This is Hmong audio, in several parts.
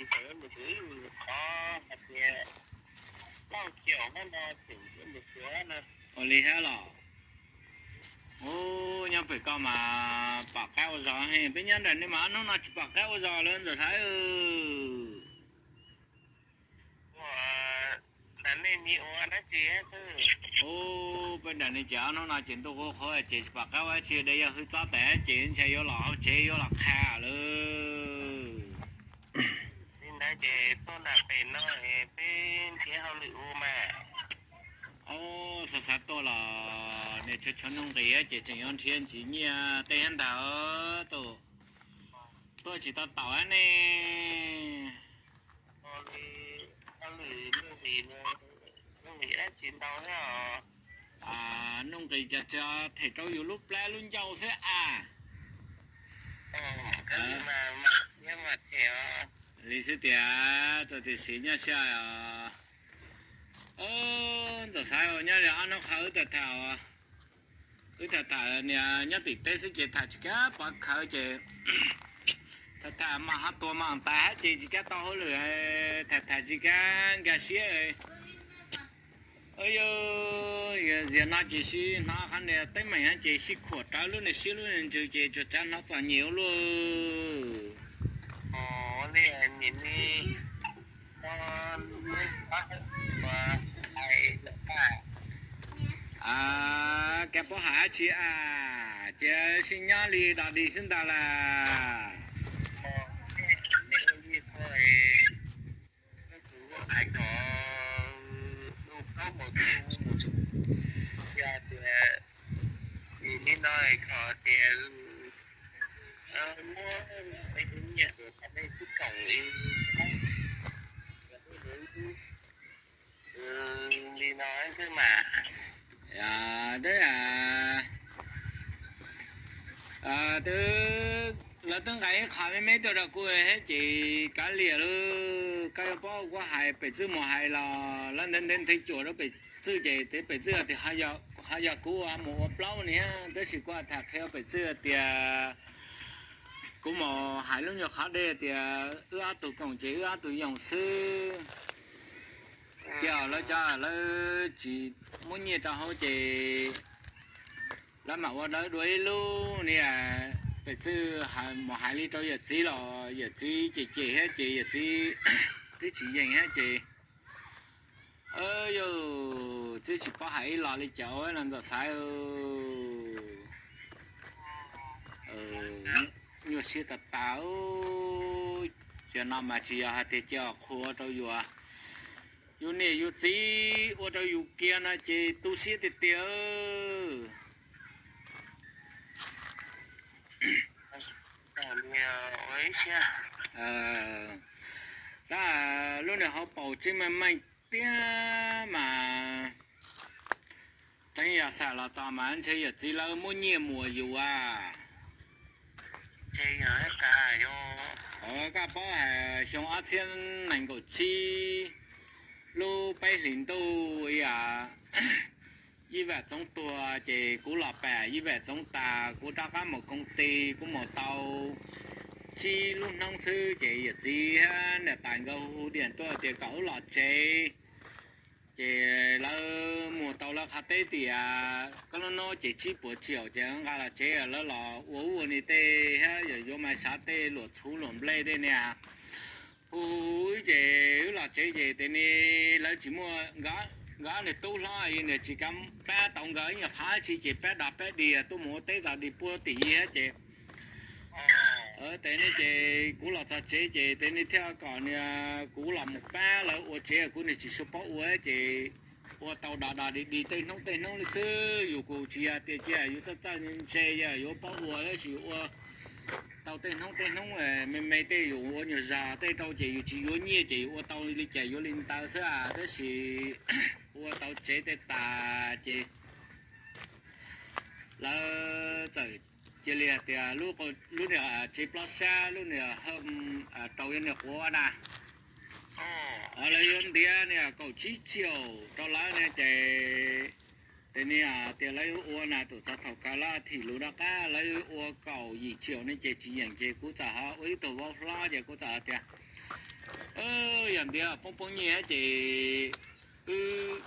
Tseem mus tus ib qhov hais tias lauj caum hab no tseem mus tuav na. Ua li hab los? Ub, nyob pem koj mas pom qab ua zog heev, peb nyob nram nej mas ob hnub no tsis pom qab ua zog lawm ntxawm Xaiv. Nram nej ua dab tsi xwb? Ub, peb nram nej ces ob hnub no ces ntuj qhuav qhuav ces tsis pom qab ua dab tsi, de yog hwj txob tas ces ntshe yuav los hauv tsev yuav los qha lawm. Li ntawd ces tuaj nram pem no peb nrhiav hauj lwm ua mas. Ob, xav xav tuaj los niaj tshuav tshuav nuj nqis ces tseem yuav nrhiav ntsis nyiaj tej hab ntag. Tuaj tsis tau taum hab ne. Hauj lwm nuj nqis, nuj nqis dab tsi ntau thiab os. Nuj nqis ces them rau yus lub plab lub ncauj xwb as. Li xwb tiag, tuaj tiam sis nyaj xyaj os. Ntxawm Xaiv, nyob li ob hnub qhov wb tham tham, wb tham tham niag nyob tim teb xwb ces tham tsis kav pov khawv ces tham tham mas ho tuag mas tas hab ces tsis kav tau hauj lwm, tham tham tsis kav nkag siab. Yog no ces sib hnov qhov niag teeb meem ces sib khuam rawv lub niag siab lub niag ntsws ces tsuas tsav hnov txom nyem ua luaj. Kav pab hais dab tsi as, ces sib nyob li dog dig xwb ntag las. Yog tias tsis li no kom tias muab peb cov nyiaj rau nej sib koom li. Li no xwb mas. Twb, twb, lawv twb nqa ib qho me me tuaj rau kuv thiab ces kav liam lawm. Koj yuav paub kuv hais pem txwj mus hais los lawv ntev ntev nthi cuam rau pem txwj ces tes pem txwj tias ho yog kuv mus ua plaub ni, tab sis kuv tham qhia pem txwj tias kuv mus hais lub nyuag qhov deb tias wb ob tug koom ces wb ob tug yoog xwb. Ces lawv cov lawv tsis muab nyiaj rau hauv ces lawv mam ua dawb dua ib lub ni. Pem txwj mus hais li rau yawm txiv los yawm txiv cem cem thiab ces yawm txiv twb tsis yeem thiab ces, yawm txiv tsis paub hais ib los li cas ua los Ntxawm Xaiv. Nyuaj siab tas tas. Cov no mas tsis yog hais tias cia qhua rau yus, yus niam yus txiv ua rau yus kiag no ces tu siab tiag tiag. Tab lub niag hauv paus tseeb meej meej tiag mas teeb yog xam los txog mas ntshe yawm txiv lawv muab nyiaj muas yus as. Koj paub hais xyoo ob txhiab nees nkaum tsib lub peb hlis ntuj ib yam Yij Vam Txoov tuag ces kuv los pam Yij Vam Txoov tas kuv rov qab mus koom ti kuv mus tau tsib lub hnub xwb ces yawm txiv thiab niam tais nkawd hu diam tuaj tias kom wb los tsev. Ces lawv muag tau lawv qhov teb tias koj lub hnub ces tsib puas tsiaum ces nqa los tsev lawv los ua ub ua ni tej thiab yuav mas sav tej luam txhuv luam nplej tej niag hu hu ces wb los tsev ces tes ni lawv tsis muaj, nkawd ob niag tub hlob niag tsis kam pab tau nkawd ib nyuag qhov tsi ces pab dog pab dig tuaj mus ua teb tau dig puag tim yig thiab ces tes ni ces kuv los txog tsev ces tes ni thiaj kom niag kuv los mus pab lawv ua tsev kuv niag tsis sua paub ua ces ua tau dog dog dig dig tej hnub tej hnub li xwb. Yus kuj tsis yog tias cia yus txawj txawj ntse yog yuav paub ua tab sis yus ua tau tej hnub tej hnub me me tej yus ua nyuag zog tej rau ces yus tsis yuav nyiaj ces yus ua tau li cas yuav li ntawd xwb tab sis ua tau tsev tej tas ces lawv txawm cia li hais tias lub niag tsev plob sab lub niag rau yuav niag quav na, lawv yuav ntiav niag kaum tsib tsiaum rau lawv ne ces tes ni tias lawv yuav ua na tus txog thaum kawg lawv thim lus rov qab lawv ua kaum yim tsiaum ne ces tsis yeem ces kuv txawm ho ua ib tug vauv hlob ces kuv txawm hais tias Yog ntiav poob poob nyiaj ces wb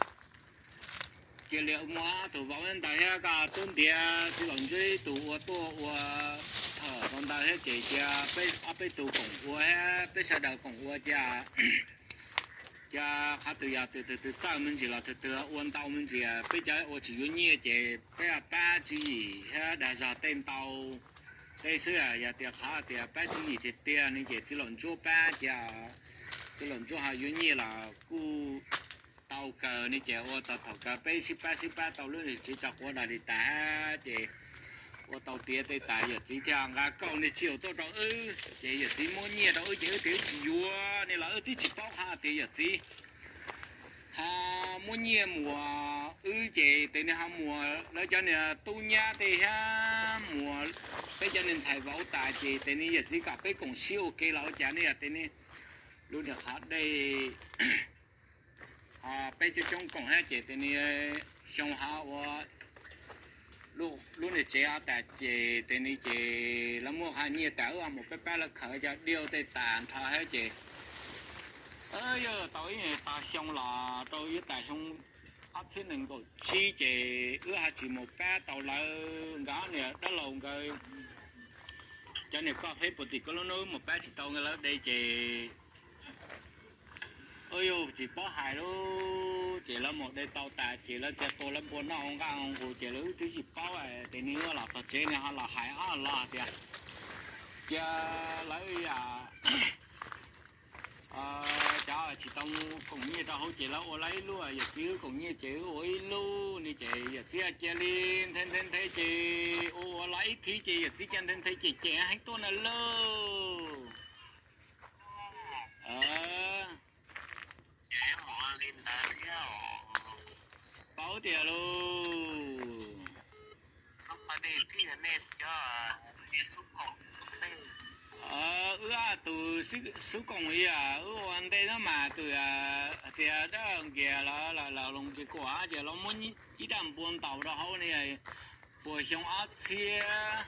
cia li mus ob tug vauv ntawd thiab koj tub ntiav txiv laus ntsuab ib tug ua tuaj ua thawm rau ntawd thiab ces cia peb ob peb tug koom ua thiab peb sawv daws koom ua cia cia qhov twg yog twg twg twg txawj me ntsis los twg twg ua ntau me ntsis, peb cov ua tsis yuav nyiaj ces peb pab tswv yim thiab dag zog tej ntau tej xwb. Yog tias qhov tias pab tswv yim tiag tiag ne ces txiv laus ntsuab pab cia, txiv laus ntsuab ho yuav nyiaj los kuj tau kawg ne ces ua txog thaum kawg peb sib pab sib pab tau lub niag tsev tso quav dag li tas ces ua tau tiav tej tas yawm txiv thiaj nqa kaum niag tsiaum tuaj rau wb ces yawm txiv muab nyiaj rau wb ces wb tias wb tsis yuav ne los wb twb tsis paub qhov tias yawm txiv ho muab nyiaj mus wb ces tes niag ho mus lawv cov niag tub nyab tej thiab mus peb cov niag ntxhais vauv tas ces tes niag yawm txiv kom peb koom siab ua ke los ua cas ne yog tes niag lub niag qhov dej ho peb coob coob koom thiab ces tes niag xyoo ho ua lub niag tsev ho tas ces tes niag ces lawv muab qhov nyiaj tas wb mus pab pab lawv khaws cov diau tej tas nrho thiab ces yog tau ib tag xyoo los rau ib tag xyoo ob txhiab nees nkaum tsib ces wb ho tsis mus pab tau lawv nkawd ob niag dab laug nkawd cov niag koj feb puag tim koj lub hnub mus pab tsis tau nkawd lawv de ces ua yus tsis paub hais lub ces lawv mus de tau tas ces lawv txia tua lawv npua noj ua nqaj ua nqus ces lawv wb twb tsis paub ces niag los txog tsev niag ho los hais ob los tias cia lawv cov tsis tau koom nyiaj rau hauv ces lawv ua lawv ib lub, yawm txiv wb koom nyiaj ces wb ua ib lub ne ces yawm txiv cia li nthe nthe nthe ces ua ua lawv ib thib ces yawm txiv cia nthe nthe ces cem heev tuaj na lauj. Paub tias lauj, wb tus xub koom ib yam wb ua ntej no mas tus tias dab nkias los los los kiag kuam ces los muab ib raj npua ntaus rau hauv ne, puas xyoo ob txhiab,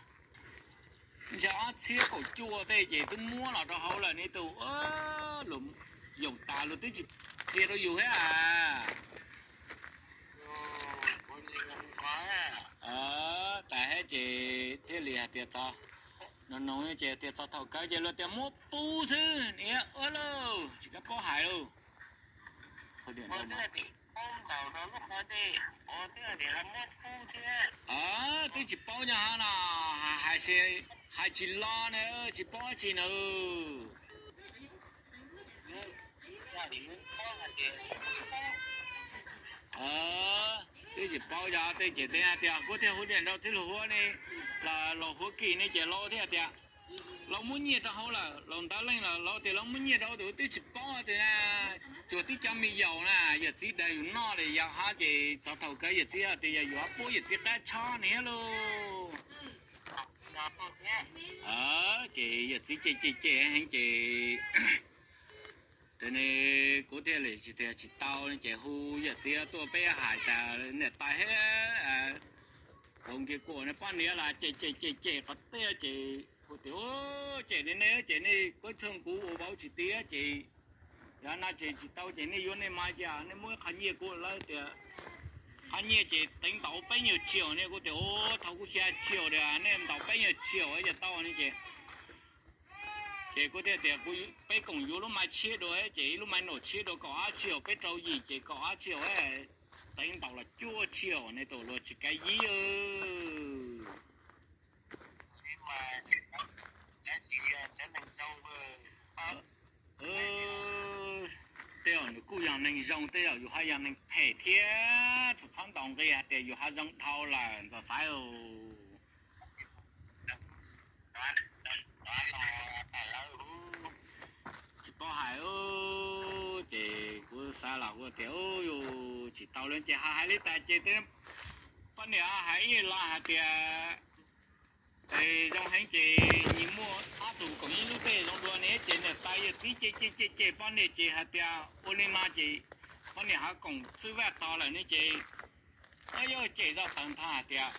ntshe ob txhiab kaum cuaj tej ces twb muab los rau hauv lawm ne tus, luag yoom tas luag twb tsis qhia rau yus thiab a. Tas thiab ces thiaj li hais tias txog, no no ces tias txog thaum kawg ces luag tias muab pub xwb niam ua lauj, tsis kav paub hais lauj. Twb tsis paub nyob hov no, hais tsis los na, tsis paub dab tsi na. Twb tsis paub yog tej ces tej tias kuv thiaj hu niam nrog txiv laus Huab ne, los laus Huab Kis ne ces laus thiaj tias laus muab nyiaj rau hauv lawm, laus ntawd leej lawm laus tias laus muab nyiaj rau tus twb tsis paub tias na, tsuas tib cov me yaus na, yawm txiv dag yus noj li yog hov ces txog thaum kawg yawm txiv tias yog yus ho puab yawm txiv qab tshob ne lauj. Ces yawm txiv cem cem cem heev ces tes ne kuv thiaj li tsis tias tsis tau ces hu yawm txiv tuaj peb hais tas niam tais thiab laus nkias kuam ne poj niam los cem cem cem cem qhov tiaj ces kuv tias cem nej ne ces nej kuj tshuaj kuv ua vauv tsis tiav ces yog no ces tsis tau ces nej yuav nej mas cia nej muab ib qho nyiaj kuv lawv tias qhov nyiaj ces teev ntaus peb nyuag tsiaum ne kuv tias ua thaum kuv xya tsiaum tias nej ntaus peb nyuag tsiaum ces tau ne ces ces kuv thiaj tias peb koom yuav lub mas tshiab dua ces ib lub mas num tshiab dua kaum ob tsiaum peb rau yim ces kaum ob tsiaum teev ntaus los cuaj tsiaum ne tus luag tsis kav yib. Tej zaum nws kuj yog neeg zoo tej zaum yus ho yog neeg phem thiab txhob ntaus nqi hais tias yus ho zoo dhau lawm ntxov xaiv. Tsis paub hais ces kuv xav los kuv tias yus tsis tau li ces ho hais li tas ces poj niam hais ib los hais tias zoo heev ces nyias muaj ob tug koom ib lub tej zoo dua ne ces niam tais yawm txiv cem cem cem cem poj niam ces hais tias ua li no ces poj niam ho koom xwb vaj tog lawm ne ces yog cem zoj tawv ntho hais tias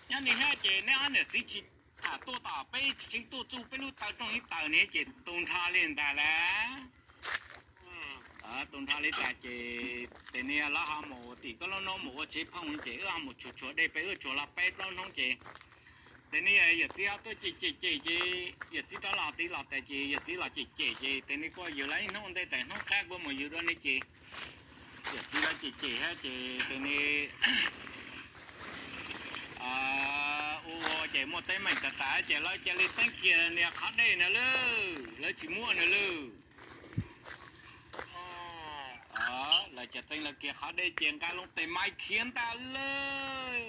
nyob li thiab ces neb ob niam txiv tsis tham tuaj tom peb tseem tuaj txuj peb lub taw rooj ib taws ne ces tu nrho li ntag lauj. Tu nrho li tas ces tes niag lawv ho mus tim koj lub hnub mus ua tsev phooj ces wb ho mus tsuag tsuag dej peb wb tsuag los peb plaub hnub ces tes niag yawm txiv ho tuaj cem cem cem ces yawm txiv rov los tiv los tas ces yawm txiv los cem cem ces tes niag kuj yws lawv ib hnub ntej tas hnub qab kuj mus yws dua ne ces yawm txiv lawv cem cem thiab ces tes niag ua ua ces muaj teeb meem tas tas ces lawv cia li txeeb kiag niag qhov dej na lawm, lawv tsis muab nws lawm. Lawv cia txeeb lawv kiag qhov dej ces nqa loo tes mais khiav ntag lawm.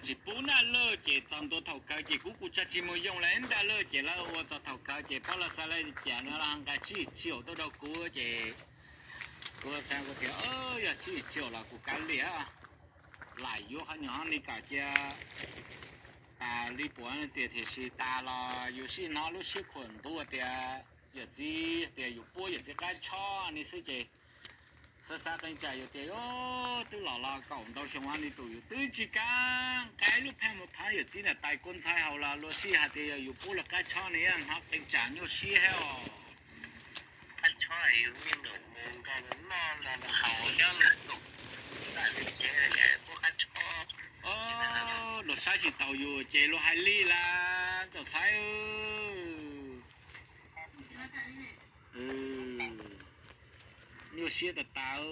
Tsis pub na lawm ces txog ntua thaum kawg ces kuv kuj tsis mus yoo lawm ntag lawm ces lawv ua txog thaum kawg ces pab lawv xav lawv cas no nqa tsib tshiaum tuaj rau kuv ces kuv xav kuv tias yog tsib tshiaum los kuv kav liam, lam yuav qhov nyuag hov ni kom cia tas li puas tias tiam sis tas los yus sij hnov lub siab khuam ntuv tias yawm txiv tias yus puab yawm txiv qab tshob ni xwb ces xav xav qee tsam yus tias twb los los kaum ntau xyoo li tus yus twb tsis kav nqa lub phaj mus thov yawm txiv niam tais kua ntxhais haus los luag sij hais tias yog yus puab luag qab tshob ne hnov qee tsam nyuaj siab thiab os. Luag saib tsis taus yus ces luag hais li las txaus xaiv. Nyuaj siab tas tas.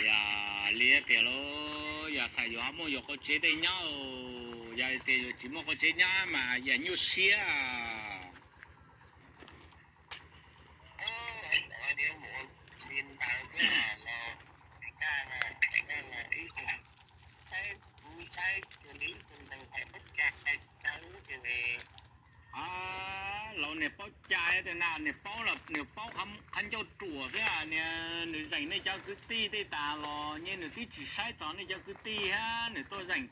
Yog li tias lauj, yog xav yuav ho muaj yuav qau tsev tej nyob, yog tias yuav tsis muaj qau tsev nyob mas yam nyuaj siab. Laus niam paub cai tias na, niam paub los niam paub qhov ncauj ruam xwb, niam nws zeem nej cov kwv tij tej tas los nyias nws twb tsis saib txog nej cov kwv tij thiab nws tuaj zeem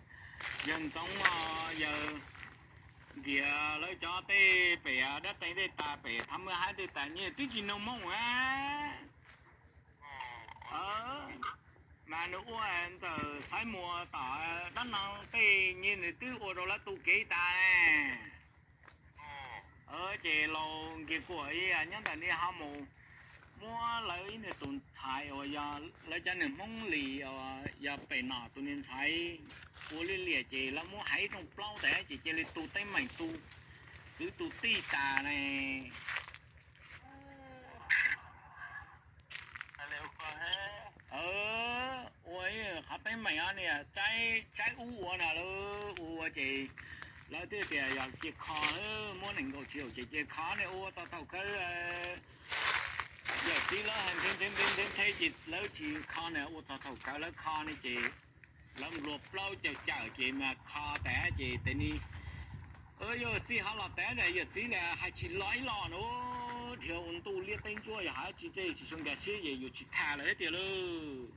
yawg Ntxoov, yawg Nkias lawv cov tej pem dab qees tej tas pem thab mab haib tej tas nyias twb tsis nug Hmoob a. Mas nws ua ntxawm Xaiv Muas tom dab no tej nyias nws twb ua rau lawv tu kev tas. Ces laus Nkias Kuam nyob ntawm no ho mus muab lawv ib niag tus ntxhais uas yog lawv cov niag Hmoob Lis uas yog pem no tus niag ntxhais ua liaj liam ces lawv muab hais ib rooj plaub tas ces cia li tu teeb meem tu kwv tu tij tas ne. Ua qhov teeb meem niag tsaib ub ua no lawv ua ces lawv thiaj tias yog cia kho, muab nees nkaum tsib caug ces cia kho ne, ua txog thaum kawg yawm txiv lawv ntheb ntheb ntheb ces lawv tsis kho ne, ua txog thaum kawg lawv kho ne ces lawv nplua plaub caug cawm ces mas kho tas ces tes ni yawm txiv ho los tas, yawm txiv hais tsis los ib los na, dhia ua ntuj liab teb ntsuab yog hais tsis tseg tsis zoo nkag siab ces yus tsis tham lawm thiab tiag lauj.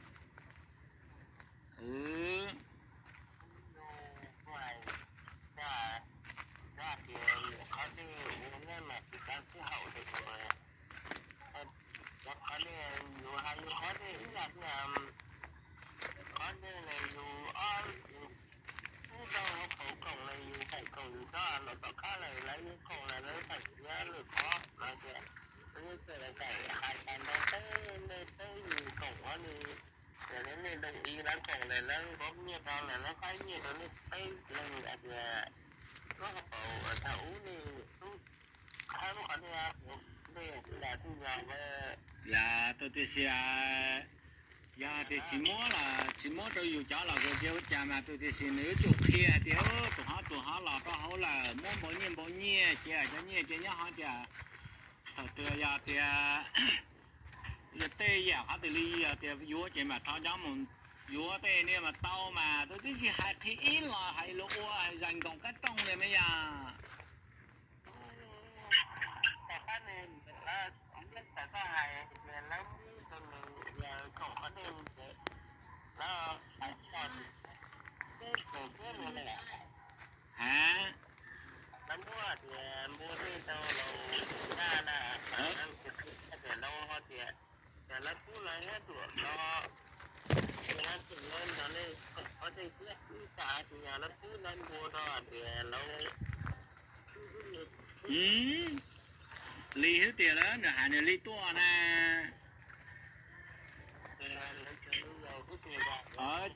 Qhov dej, yus hais yus qhov dej, qhov dej na yus ob, yus ub rau hauv paus koom na yus feem koom yus txhob los tom qab lawm lawv yeej koom lawm lawv feem yus lwm qhov no tias lawv yeej txawj lawv feem hais tas nrho peb nej peb yus koom ob ni, yog nej doom ib lawv koom lawm lawv nqov nyiaj rau lawm lawv faib nyiaj rau nej peb leeg hais tias lub hauv paus thaum ub nej tub khawb lub qhov dej, dej nram tij yog yog tus tiam sis yog tias tsis muab los tsis muab rau yus cov los kuv cia ua cas mas tus tiam sis nws yuav tsum qhia hais tias tus hov tus hov los rau hauv lawm muab npau nyiaj npau nyiaj cia cov nyiaj cia nyob hov cia. Thaum twg yog tias yog tej yam qhov twg li yog tias yuav ces mam rho cov mus yuav tej niag mas tau mas tus twb tsis hais qhia ib los hais lus ua zais nkoos kab rooj li me yog. Tom qab nws, lawv, txawm koj hais tias lawv muab rau nws yog koom qhov dej ces lawv hais tsis tau, peb koom peb mus lawm. Ha, lawv muab tias npua dej rau laus Naj na, lawv tias laus ho tias, Li hwb tiag lawm, nws hais nws li tuaj na.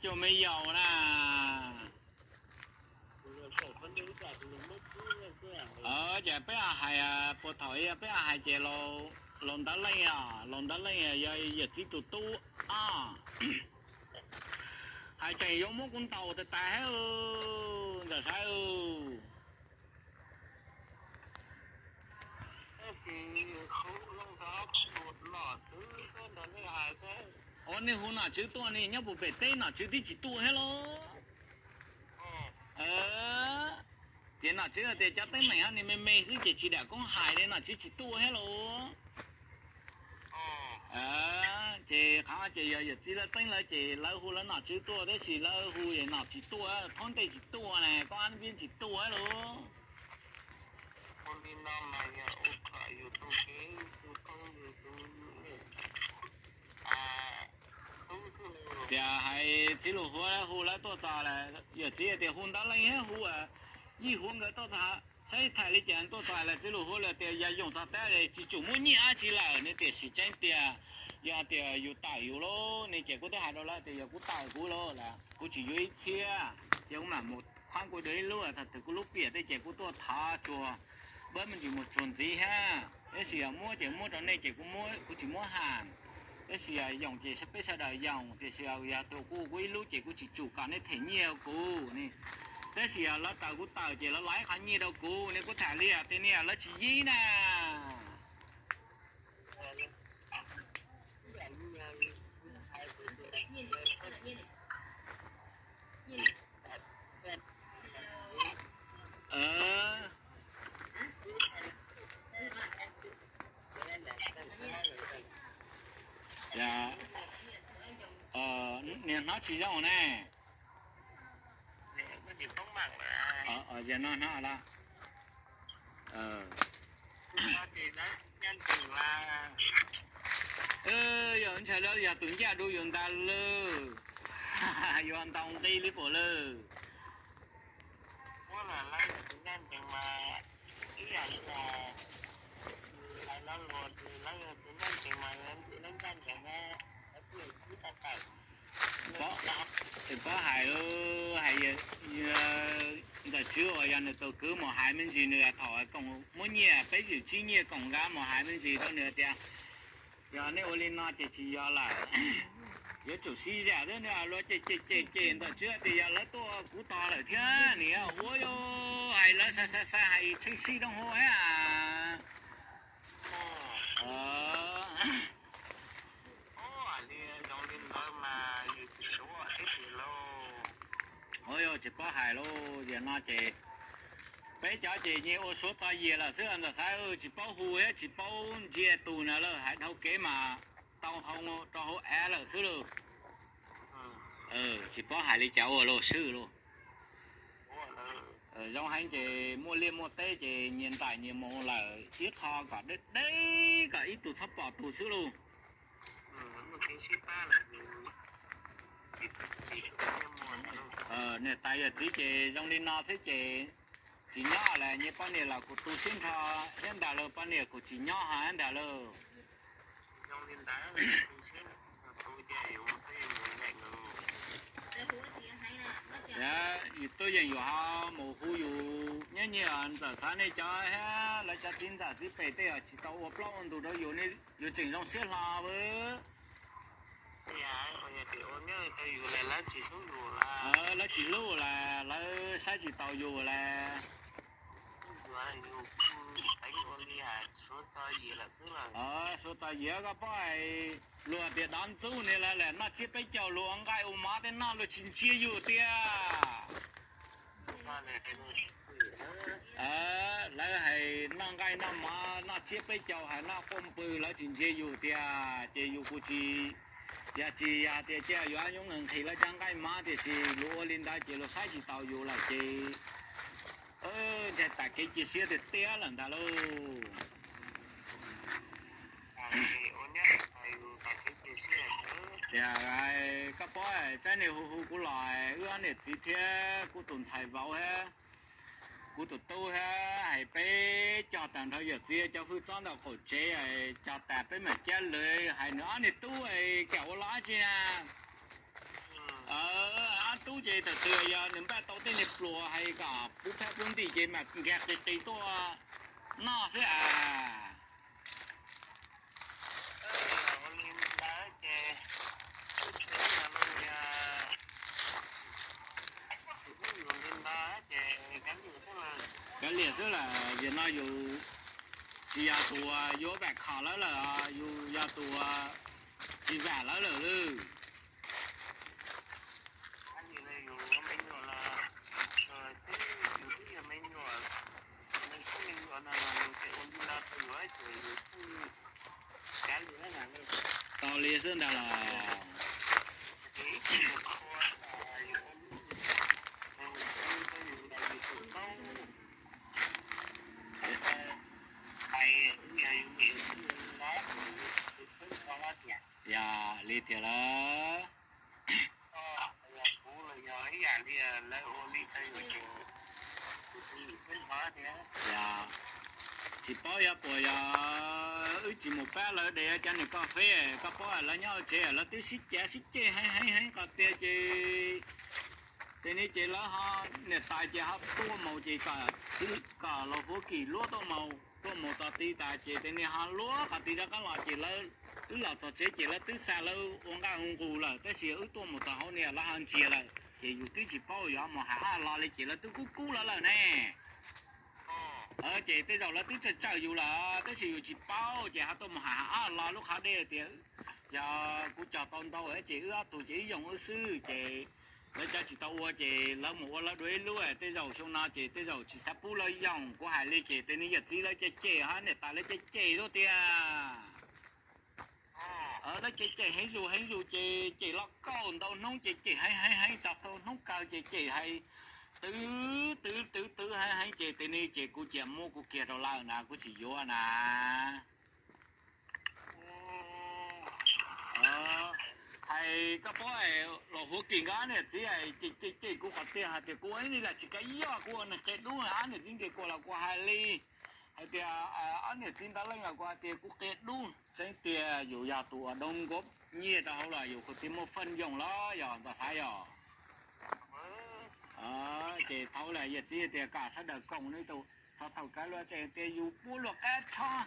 Cuag me yaus na. Ces peb hais, puag thaum peb hais ces laus Ntawv Leej, laus Ntawv Leej yog yawm txiv tus tub os. Hais tseem yuav muab kuv ntaus tas tas thiab, Ntxawm Xaiv. Ua, nej hu nom tswv tuaj ne, nyob puag pem teb nom tswv twb tsis tuaj thiab los? Ces nom tswv tias cov teeb meem ho nws me me xwb ces tsis dam koob hais li, nom tswv tsis tuaj thiab los? Ces qhov ces yog yawm txiv lawv txeeb lawv ces lawv hu lawv nom tswv tuaj, tab sis lawv hu nom tsis tuaj, thoob ntej tsis tuaj na, koj ab pib tsis tuaj thiab los? Tias hais txiv Lus Huab hu lawv tuaj txog lawm, yawm txiv tias hu Ntawv Leej thiab hu Yij Huab nkawd tuaj txog, saib thaij li cas tuaj txog lawm. Txiv Lus Huab lawv tias yog yoog txog teb tsis tsum muab nyiaj dab tsi lawm ne, tiam sis tseeb tiag yog tias yus tawm yus lauj ne, ces kuv twb hais rau lawv tias yog kuv tawm kuv lauj, kuv tsis yuav ib txhiab, ces kuv mam mus qhuab kuv dua ib lub, thaum twg kuv lub piam tej ces kuv tuaj thov tsuag, npawb me ntsis mus tsuag ntxiv thiab. Tab sis yog muab ces muab rau nej ces kuv tsis muab hais. Tab sis yog yoog ces peb sawv daws yoog, tiam sis yog tus kuv kuv ib lub ces kuv tsis tsum kom nej them nyiaj rau kuv ne. Tab sis yog lawv tawm kuv tawm ces lawv los ib qho nyiaj rau kuv ne, kuv tham li tias nej lawv tsis yib na. Niag hnov tsis zoo ne. Yog no hnov lawm. Yog ntshai lawv yog tus ncaj dua yus ntag lawm, yuav ntaus nqi li pom lawm. Pab hais, hais Ntxawm Tswv uas yog nws tus kwv mus hais me ntsis, nws thaum koom muab nyiaj peb zwm tsib nyiaj koom nkaus mus hais me ntsis rau nws tias yog nej ua li no ces tsis yog lawm, yuav tsum sib zam xwb. Nws luag cem cem cem cem Ntxawm Tswv tias yog lawv tuaj kuv tog lawm thiab, nws ua yuav hais lawv xa xa xa hais tshwj sib rau hauv thiab. Ua yog tsis paub hais lauj, yam no ces peb cov ces nyias ua Suav txog Yias lawm xwb Ntxawm Xaiv, tsis paub hu thiab tsis paub ntsia tus na lawm, hais dhau kev mas tau hau rau hauv av lawm xwb lauj. Tsis paub hais li cas ua lauj, swb lauj. Zoo heev ces muaj liaj muaj teb ces nyias nraim nyias mus lawm, ib qho kom deb deb kom ib tug txhob pom tus xwb lauj. Niam tais yawm txiv ces zoo li no xwb ces tsis nyob lawm, nyias poj niam los kuj tu siab nrho thiab ntag lauj, poj niam kuj tsis nyob hos ntag lauj. Yus twb yeej yuav ho mus hu yus nyob nyias Ntxawm Xaiv nej cov thiab lawv cov txiv ntxawm txiv pem tej uas tsis tau ua plaub ua ntug rau yus, yus tseem zoo siab hlo lawm. Lawv tsis hlub lawm, lawv saib tsis taus yus lawm. Suav txog Yias koj paub, luag tias dov ntxub ni lawv lawm, noj tsiab peb caug luag ua nqaij ua mov tej noj luag tsis ntsia yus tiag. Lawv hais noj nqaij noj mov noj tsiab peb caug hais noj quaj npws lawv tsis ntsia yus tiag, ces yus kuj tsis, yog tsis yog tias cia yus yuav nqhis lawv cov nqaij mov, tiam sis luag ua li ntawd ces luag saib tsis taus yus lawm ces ntshai tas kev cia siab tiag tiag lawm ntag lauj. Tias Koj paub, tsaib niag hu hu kuv los, wb ob niam txiv thiab kuv tus ntxhais vauv thiab kuv tus tub thiab hais peb cog tag nrho yawm txiv cov hwj txob ntawm qaum tsev, cog tas peb mam cab lawv, hais nws ob niag tub kam ua los dab tsi na. Ob tub ces tam twg yog nws npaj tau tej niag pluas hais kom pub phab pub ntim ces mam nkag qis qis tuaj noj xwb as. Kav liam xwb lawm, yam no yus tsis yog tus uas yuav vam khom lawv lawm, yus yog tus uas tsis vam lawv lawm lawm. Tau li xwb ntag los. Yog li tiag lawm. Tsis paub yog puas yog wb tsis mus pab lawv de cov niag koj feb, koj paub lawv nyob hauv tsev lawv twb sib cav sib ceg heev heev heev qhov tiag ces tej niag ces lawv ho niam tais ces ho tuaj mus ces kom los huab kim luab tuaj mus tuaj mus txog tid tas ces tej niag ho luab qhov tid rov qab los ces lawv, wb los txog tsev ces lawv twb xa lawv ua nqaj hu nqus lawm tab sis wb tuaj mus txog hauv niag lawv ho ntsia lawm ces yus twb tsis paub yuav mus hais ob lo li ces lawv twb kub kub lawv lawm ne. Ces tej zaum lawv twb tsawm tsawm yus lawm tab sis yus tsis paub ces ho tuaj mus hais ob lo lub qhov deb tias yog kuv cog tau ntau ces wb ob tug ces ib yoog wb xwb ces lawv cov tsis tau ua ces lawv mus ua lawv dua ib lub, tej zaum xyoo no ces tej zaum tsis xav pub lawv yoog. Kuv hais li ces tej niag yawm txiv lawv cem cem ho niam tais lawv cem cem tuaj tiag. Lawv cem cem heev zus heev zus ces cem los kaum ntau hnub ces cem heev heev heev txog tau hnub kawg ces cem hais twv twv twv twv heev heev ces tej niag ces kuv cia muab kuv kiag rau lawm na, kuv tsis yuav na. Hais koj paub los huab kim nkawd ob niam txiv cem cem kuv qhov tiag hais tias kuv ua ib lam tsis kav yoj, kuv ua neeg qia dub, ob niam txiv ntes kuv los kuv hais li hais tias ob niam txiv ntawd leej los kuv hais tias kuv qia dub. Tseeb tiag yus yog tus uas doos nkaus nyiaj rau hauv los yus kuj tsis muaj feem yoos los yog ntxov xav yog. Ces thaum lawm yawm txiv tias kom sawv daws koom nws tus txog thaum kawg luag tseem tias yus puab luag qab tshob.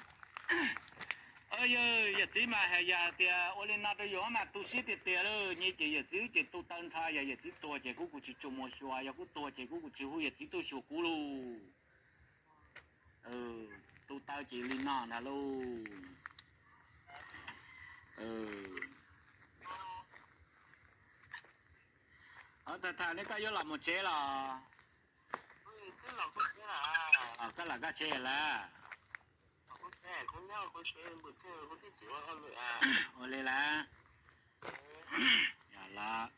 Yawm txiv mas hais yog tias ua li no rau yus mas tu siab tiag tiag lauj. Nyias ces yawm txiv ces tu taw nrho, yog yawm txiv tuag ces kuv kuj tsis tshua muaj xyuas, yog kuv tuag ces kuv kuj tsis hu yawm txiv tuaj xyuas kuv lauj. Tu taw ces li no ntag lauj. Tham tham ne koj yuav los mus tsev los? Koj los koj tsev lawm. Ua li lawm. Yog los.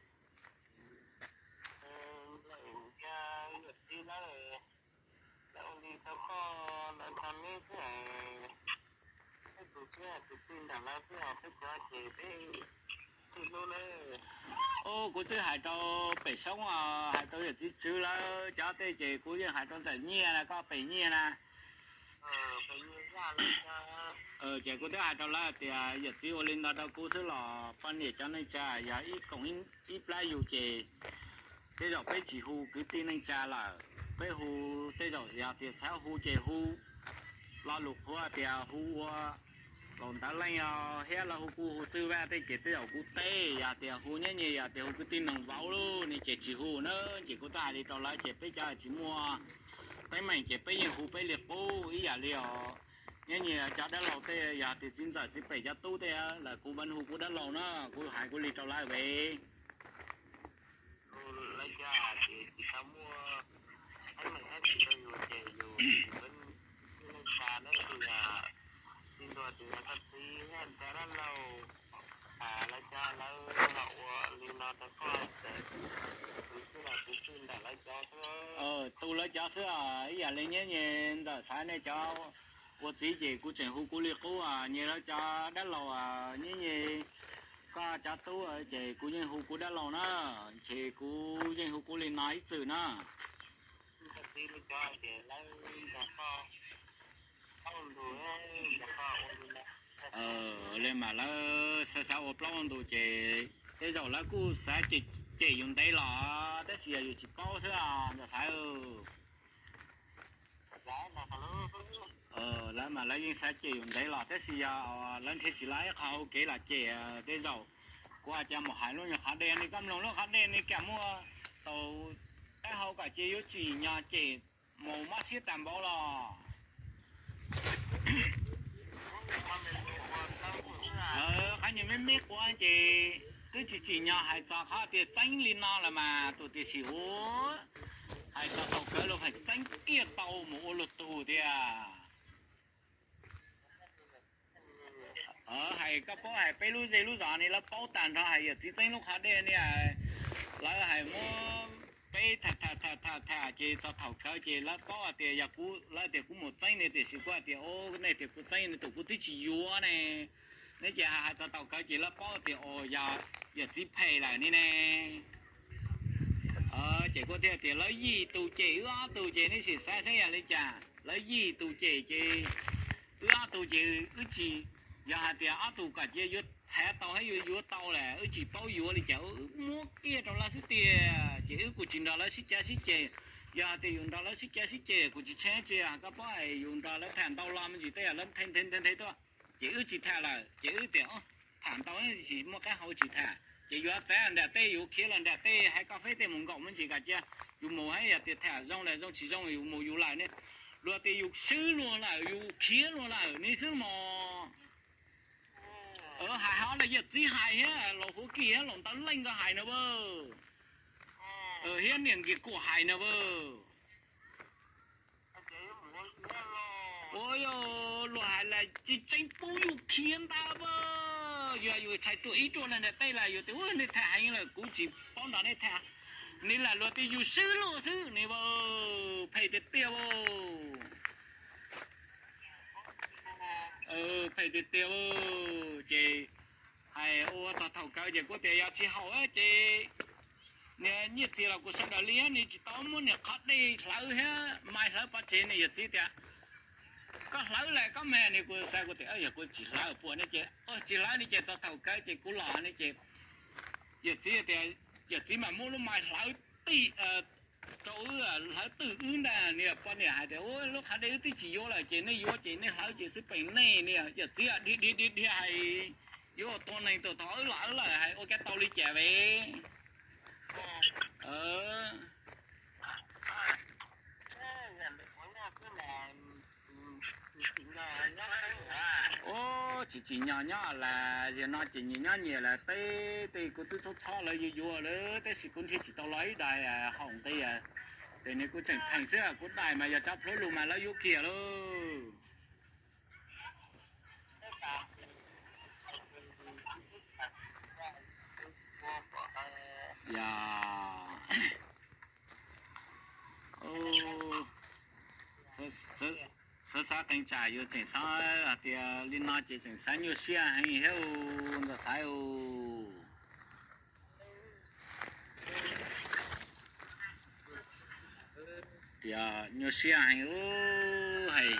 Ub, kuv twb hais rau pem soob, hais rau yawm txiv tswv lawv cov tej ces kuv yeej hais rau ntawm nyiaj na, koj pem nyiaj na. Ces kuv twb hais rau lawv tias yawm txiv ua li ntawd rau kuv xwb los poj niam cov neej tsa yog ib koom ib plab yus ces tej zaum peb tsis hu kwv tij neej tsa lawm, peb hu tej zaum yog tias xav hu ces hu lo lus qhuav tias hu ua laus ntawv leej os, thiab lawv hu kuv hu txwj vaj tej ces tej zaum kuv teb, yog tias hu nyob nyias yog tias hu kwv tij neej vauv lub ne ces tsis hu na. Ces kuv twb hais li rau lawv ces peb cov tsis muaj teeb meem ces peb yeej hu peb li qub ib yam li os. Nyob nyias cov dab laug tej yog tias txiv ntxawm txiv pem cov tub tej lawm kuv vaj hu kuv dab laug na, kuv hais kuv li rau lawv ve. Tu lawv cov xwb, ib yam li nyias ntxawm xaiv nej cov ua txiv ces kuv tseem hu kuv li qub, nyias lawv cov dab laug nyias Koj cov tub ces kuv yeej hu kuv dab laug na, ces kuv yeej hu kuv li no ib txwm na. Li mas lawv xav xav ua plaub ua ntug ces tej zaum lawv kuj xav cem yus ntev los, tab sis yog yus tsis paub xwb os Ntxawm Xaiv. Lawv mas lawv yeej xav cem yus ntev los, tab sis yog lawv nrhiav tsis tau ib qho hauv kev los cem, tej zaum kuv ua cas mus hais lub nyuag qhov dej ne, koj mloog lub qhov dej ne, kam muaj tau taub hau kom cia yuav tsim nyog cem mus mob siab tag npaum los. Qhov nyuag me me quav ces twb tsis tsim nyog hais txog qhov tias txeeb li no los mas tus tiam sis ua hais txog thaum kawg los hais txeeb kiag tau mus ua luag tug tiag. Hais koj paub hais peb lub zej lub zos ne lawv paub tag nrho hais yawm txiv txeeb lub qhov dej ne, lawv hais muab peb tham tham tham tham tham ces txog thaum kawg ces lawv paub hais tias yog kuv, lawv tias kuv mus txeeb ne, tiam sis kuv hais tias o, nej tias kuv txeeb ne tus kuv twb tsis yuav ne. Ne ces hais txog thaum kawg ces lawv paub tias o, yog yawm txiv phem lawm ne ne. Ces kuv thiaj tias lawv yim tus cem wb ob tug ces nej sim xav saib yog li cas, lawv yim tus cem ces wb ob tug ces wb tsis, yog hais tias ob tug kom cia yuav txhav tau thiab yuav yuav tau lawm wb tsis paub yuav li cas, wb muab kiag rau lawv xwb tiag ces wb kuj tsis nrog lawv sib cav sib ceg. Yog hais tias yus nrog lawv sib cav sib ceg kuj tsis tsheb tsi, koj paub hais yus nrog lawv tham ntau los me ntsis tej yam lawv nthe nthe nthe nthe tuaj ces wb tsis tham lawm ces wb tias tham ntau tsis muaj qab hau tsis tham ces yuav txav nram tej yus khiav los nram tej hais koj feb tej mus nkaum me ntsis kom cia yus mus hais yog tias tham zoo los zoo tsis zoo yus mus yus lawm ne. Luag tias yus swb luag lawm yus khiav luag lawm ne xwb mos. Hais ho los yawm txiv hais thiab laus Huv Kis thiab laus Ntawv Leej nkawd hais na vauj, thiab niam Nkis Kuam hais na vauj. Ua yog luag hais las tsis tseeb pub yus khiav ntag vauj. Yog yus tshais ruam ib ruam los nram tej las yus tias nej tham heev lawm kuv tsis paub nrog nej tham. Nws lam luag tias yus swb luag xwb ne vauj, phem tiag tiag vauj. Phem tiag tiag vauj. Ces hais ua txog thaum kawg ces kuv tias yog tsis haum ces niag Nyiaj Txiag los kuv sawv daws li nws tsis tau muab niag qhov dej hlawv thiab mai hlawv pov tseg. Nws yawm txiv tias koj hlawv lawm koj me ne, kuv xav kuv tias yog kuv tsis hlawv puas ne ces tsis hlawv ne ces txog thaum kawg ces kuv los ne ces yawm txiv tias, yawm txiv mas muab lub mai hlawv tij rau wb, hlawv twj wb ntag. Niag poj niam hais tias lub qhov dej wb twb tsis yuav lawm ces nej yuav ces nej hlawv ces xwb peem nej. Niag yawm txiv dhia dhia dhia dhia hais yuav tua neeg tus thaum wb los wb lawm hais ua kev tau li cas ve. Ub, tsis tsim nyog nyob las, yog no ces nyias nyob nyias las, teb tej kuv twb txhob txhob lawv yuav yuav lawm tab sis kuv nrhiav tsis tau los ib daim haum nqi. Ces nws kuv tseem theem xwb, kuv daim mas yog tsob plhuav lug mas lawv yuav kiag lauj. Yog xav xav qee tsam yus tseem xav hais tias li no ces tseem xav nyuaj siab heev thiab Ntxawm Xaiv. Yog nyuaj siab heev, hais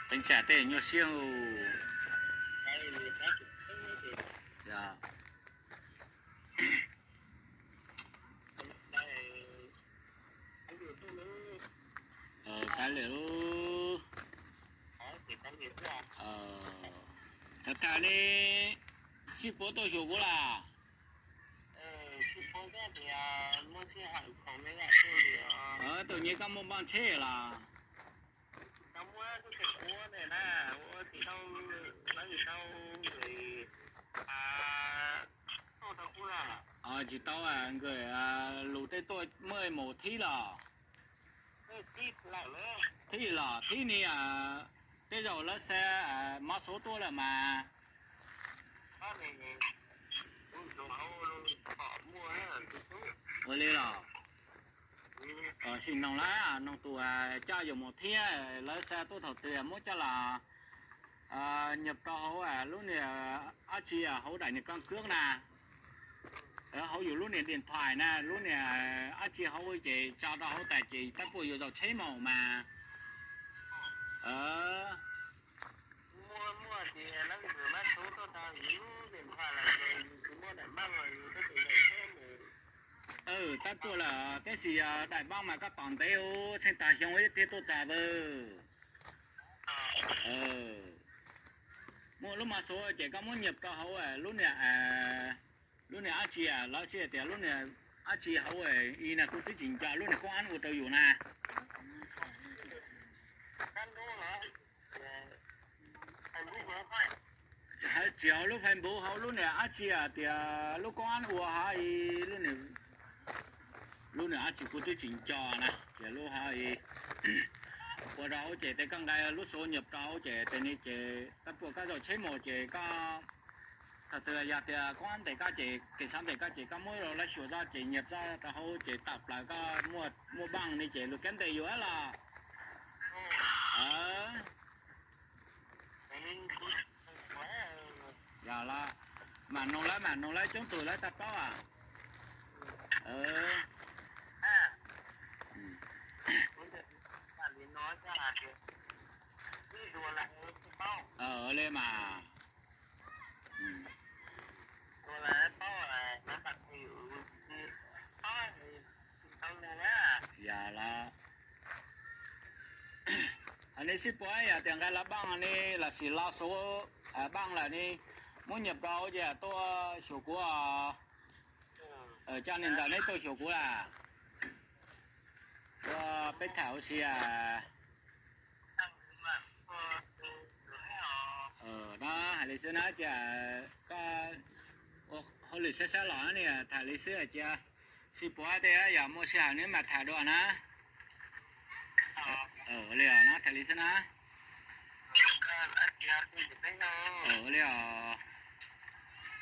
qee tsam tej nyuaj siab. Kav liam, tham tham li, sib puab tuaj xyuas kuv las. Tus nyiam koj muaj npaj tsheb los? Tsis tau, nkawd lus tej tuaj muaj mus thib los? Thib los thib ni, tej zaum lawv xa mov xuv tuaj lawm mas. Ua li los? Sim noog lawv, noog tus coj yus mus thiab, lawv xa tuaj thaum twg muab coj los Nyuam rau hauv lub niag dab tsi hauv daim niag koj kwb na, hauv yus lub niag diam thais na, lub niag dab tsi hauv ces tso rau hauv tas ces tab puas yuav zaum tsheb mus mas. Tab tuaj lawm tab sis daim npab mas koj tos ntev ua tsheej tag xyoo thiaj tuaj txog vawg. Muaj lub mos xuv ces koj muab nyuam rau hauv lub niag, lub niag dab tsi lawv sib hais tias lub niag dab tsi hauv i na kuv twb tsis nco lub niag koob ab ua rau yus na. Tsis hauv lub Facebook hauv lub niag dab tsi tias lub koob ab ua hauv i, lub niag dab tsi kuv twb tsis nco na ces lub hauv i ua rau hauv ces tej koj nqa lub xuv nyuam rau hauv ces tej ni ces tab puas koj zaum tsheb mus ces koj thaum twg yog tias koob ab ntes koj ces kev xav ntes koj ces koj muab lub lab xyuas tso ces nyuam tso rau hauv ces tawm plaws koj muaj npaj ni ces luag kav ntes yus los. Yog los, mam noog lawv mam noog lawv coob tug lawv tau paub. Li mas. Yog los, nej sib puab yog tias nqa lub npaj ni lossis lub xuv, npaj lawm ni, muab nyuam rau ces tuaj xyuas kuv, coj niam ntxawm neb tuaj xyuas kuv lawm. Ua peb tham ua si. No hais li xwb na ces koj ua hauj lwm sab sab los ni tham li xwb ces sib puab tej yog muaj sij hawm neb mam tham dua na. Ua li os, no tham li xwb na. Ua li os.